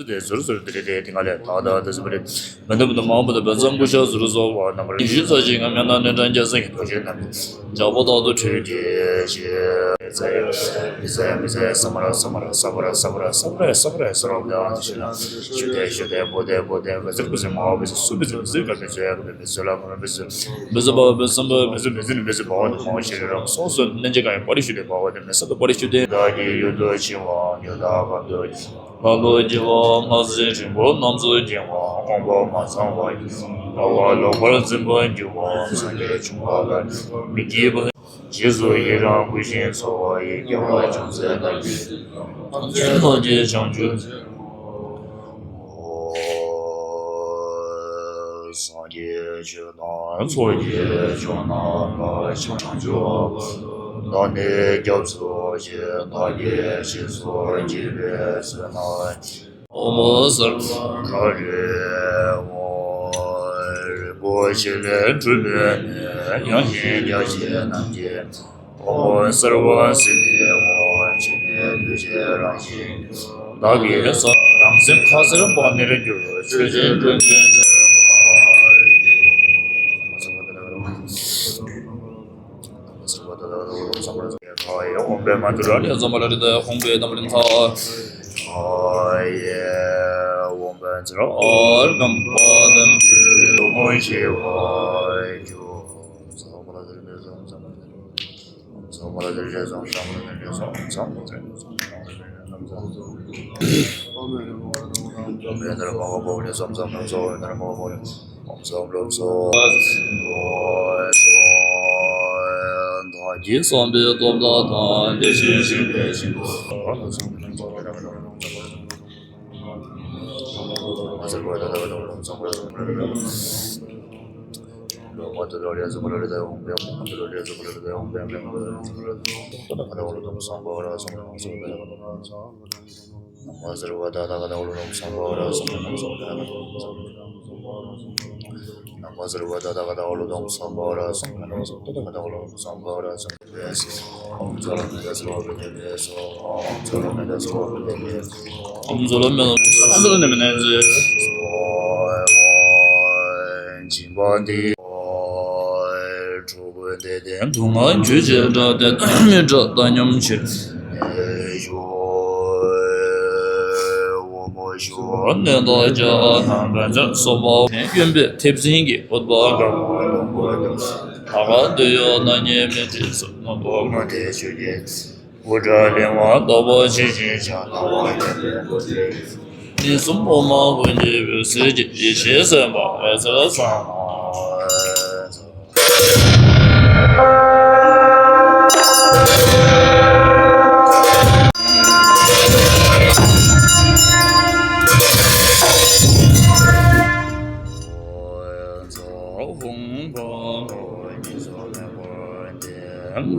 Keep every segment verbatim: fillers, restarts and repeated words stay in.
དེ་ཟུར་ཟུར་དེ་རེ་དེ་ང་ལས་ད་ད་དེ་ཟུར་རེ་མི་འདུག་མི་འདུག་མང་པོ་དང་བོད་ཚང་སྐུ་ཞབས་ཟུར་སོགས་པ་རྣམ་པར་ཡིད་བཞིན་རྩ་ཆེན་ང་མྱ་ངན་ལས་འབྲལ་རྒྱལ་སྲས་ཀྱི་ཐུགས་རྗེ་རྣམས་ཇག་པོ་དག་ཏུ་ཁྲོས་ཏེ་ཞེས། མི་ཟད་མི་ཟད་ས་མ་ར་ས་མ་ར་ས་པ་ར་ས་པ་ར་ས་པ་ར་ས་པ་ར་ས་ར་བ་དང་ཞུ་ན་ཞུ་དེ་ཞུ་དེ་པོ་དེ་པོ་དེ་བེ་ཟེར་བེ་ཟེར་མ་བ་བེ་ཟེར་སུ་བེ་ཟེར་བེ་ཟེར་ག་བེ་ཟེར་ཡ་ག་བེ་ཟེར་ལ་མ་ར་བེ་ཟེར་བེ་ཟེར་བ་བེ་ཟེར་བ་བེ་ཟེར་བེ་ཟེར་བེ་ཟེར་བ་དེ་མ་བ་ཤེས་རེ་ར་སོ་སོ་ནན་ཅེ་ག་ཡ་པ་རི་ཞུ་དེ་བ་བ་དེ་མེ་ས་དུ་པ་རི་ཞུ་དེ་བདག་གི་ཡུལ་དུ་ཕྱིན་པ་ཉོ་ད་ག་བདོ། ལྷ་ཀླུ་རྒྱལ་བ་ལྷ་སྲིན་རིང་པོ་རྣམས་སུ་བསྒྱིངས་པ་དབང་པོ་མ་ཚང་བ་ཡི། ལྟ་བ་ལོག་པར་འཛིན་པར་འགྱུར་བ་སངས་རྒྱས་བྱུང་བ་ལ་མི་སྐྱིད་པ། རྗེས་སུ་ཡི་རང་བསྐུལ་ཞིང་འཚོ་བ་ཡི་སྐྱེ་བ་ཅུང་ཟད་ལྟར་གྱིས། ཐམས་ཅད་ཐོབ་ཀྱི་བྱང་ཆུབ་སེམས། སངས་རྒྱས་ཆོས་དང་ཚོགས་ཀྱི་མཆོག་རྣམས་ལ་ཕྱག་འཚལ་ལོ། བདག་ནི་སྐྱབས་སུ་མཆི། བདག་གིས་སྦྱིན་སོགས་བགྱིས་པའི་ཚེ་ན། ཨོཾ་སརྦ་ག་རུ་ཨོཾ། རིན་པོ་ཆེ་ལས་གྲུབ་པའི་གནས། ཡངས་ཤིང་རྒྱ་ཆེ་རྣམས་ཀྱི། ཨོཾ་སརྦ་སིདྡྷི་ཧོ། འཆི་མེད་གདུལ་བྱའི་རང་བཞིན། བདག་གིས་ས་རང་སེམས་ཁ་ཟེར་པ་ནི་རེ་འགྱུར། ཆོས་ཅན་འགྲོ་ཀུན་ཆོས་ཨོཾ་པདྨ་ཏུ་ར་ལས་ཛམ་བྷ་ལ་རི་དྭགས་ཧཱུྃ་པའི་རྣམ་པར་ཐལ། ཨོཾ་པདྨ་ཏུ་ར་ལས་ཛམ་བྷ་ལ་རི་དྭགས་ཧཱུྃ་པའི་རྣམ་པར་ཐལ། ཨོཾ་བདག་གིས་བསམ་པའི་སྟོབས་དག་དང་། དེ་བཞིན་གཤེགས་པའི་ཞིང་དུ། སྦྱིན་པ་འདི། ཕྲུ་གུ་དེ་དེ་སྡུག་བསྔལ་རྒྱུ་བྱེད་དགྲ་སྟེ། མི་དགྲ་དག་སྙོམས་ཕྱིར་ཞོག། འོ་མ་ཞུ་ནས་བདག་ཅག་ཕན་ཚུན་སོགས་པ། གཡོན་པས་མཐེབ་སྲིན་གྱིས་བཀོད་པ་དཀར་པོ་ལོང་བུ་དང་། ད་ག་འདོད་ཡོད་ན་ཉེས་མེད་དྲིས་སོ། རྣམ་རྟོག་ངན་འདས་ཆོས་ཀྱི། དབུ་སྐྲ་ལེན་པ་ལྟ་བུ་ཇི་བཞིན་བྱ། ལྟ་བ་ཉམས་པའི་དབུ་སྐྲའི། གནས་གསུམ་འོ་མ་འོད་ཀྱི་འོད་ཟེར་གྱིས། ཡེ་ཤེས་སེམས་དཔའ་འོད་ཟེར་ཚང་བ།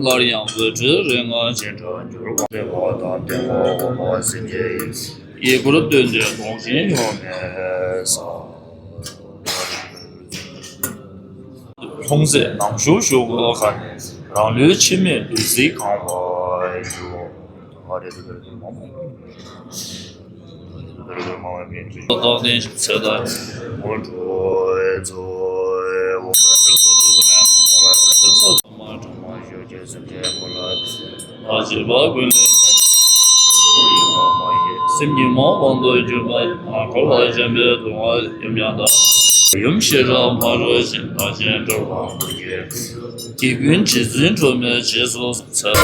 སླར་ཡང་བོད་ཁྲི་རིགས་ལྔ་ཅན་དུ་འགྱུར་བ། བདེ་བ་དང་ལྡན་པ་འོ་མ་སེམས་བསྐྱེད་ཡིན། ཡི་གུར་བཏོན་ཏེ་གཏོང་ཞིང་ཡོང་ནས་ས། ལྷུང་བཟེད་ནམ་ཞུགས་ཞུགས་པ་ཁ་ནས། རང་ལུས་འཆི་མེད་བདུད་རྩིས་གང་བར་གྱུར། བདག་ལྟེང་ཞིང་ཚེ་དང་། སེམས་ཉིད་མ་དབང་དུ་གྱུར་པ། མ་འཁོར་བར་འཁྱམས་པའི་སྡུག་བསྔལ་ཡང་ཡང་དང་། ཡུམ་ཤེས་རབ་ཕ་རོལ་ཕྱིན་བདག་གཞན་སྒྲོལ་བ་དགེ་ཀུན་རྗེ་བཙུན་སྒྲོལ་མའི་རྗེས་སུ་འཚལ།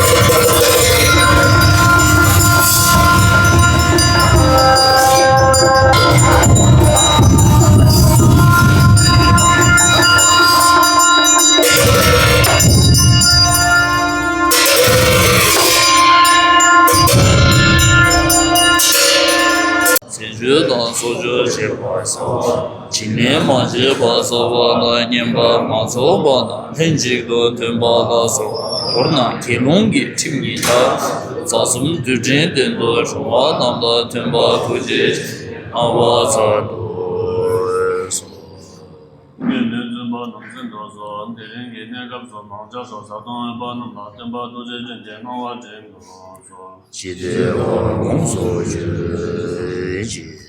བྱང་ཆུབ་ཏུ་ སོགས་ཆོས་བྱེད་པར་བྱ་བ། བྱིན་ལེན་མ་བྱས་པར་བསགས་པ་དང་། བསྙེན་པར་མ་རྫོགས་པ་དང་། ལྷན་ཅིག་ཏུ་འདོན་པ་ལ་སོགས་པ། མདོར་ན་དགེ་སློང་གི་ཁྲིམས་ཉིད་ལྟར། རྩ་གསུམ་རྡུལ་ཕྲན་སྟེང་དུ་རུང་བ་རྣམས་ལ་སྟོན་པ་ཐུགས་རྗེ་ཆེན་པོས་གནང་བར་མཛད་དོ། དགེ་འདུན་བཙུན་པ་རྣམས་ཟིན་ཐོ་སོགས། དེ་རིང་གི་གནས་སྐབས་སུ་མང་ཆ་སོགས་བཟའ་བཏུང་ཡོད་པ་རྣམས་ལ་སྟོན་པ་ཐུགས་རྗེ་ཅན་གྱིས་གནང་བ་དྲན་དགོས་སོ། ཅི་བདེ་བ་དགོངས་སུ་གྱུར་ཅིག།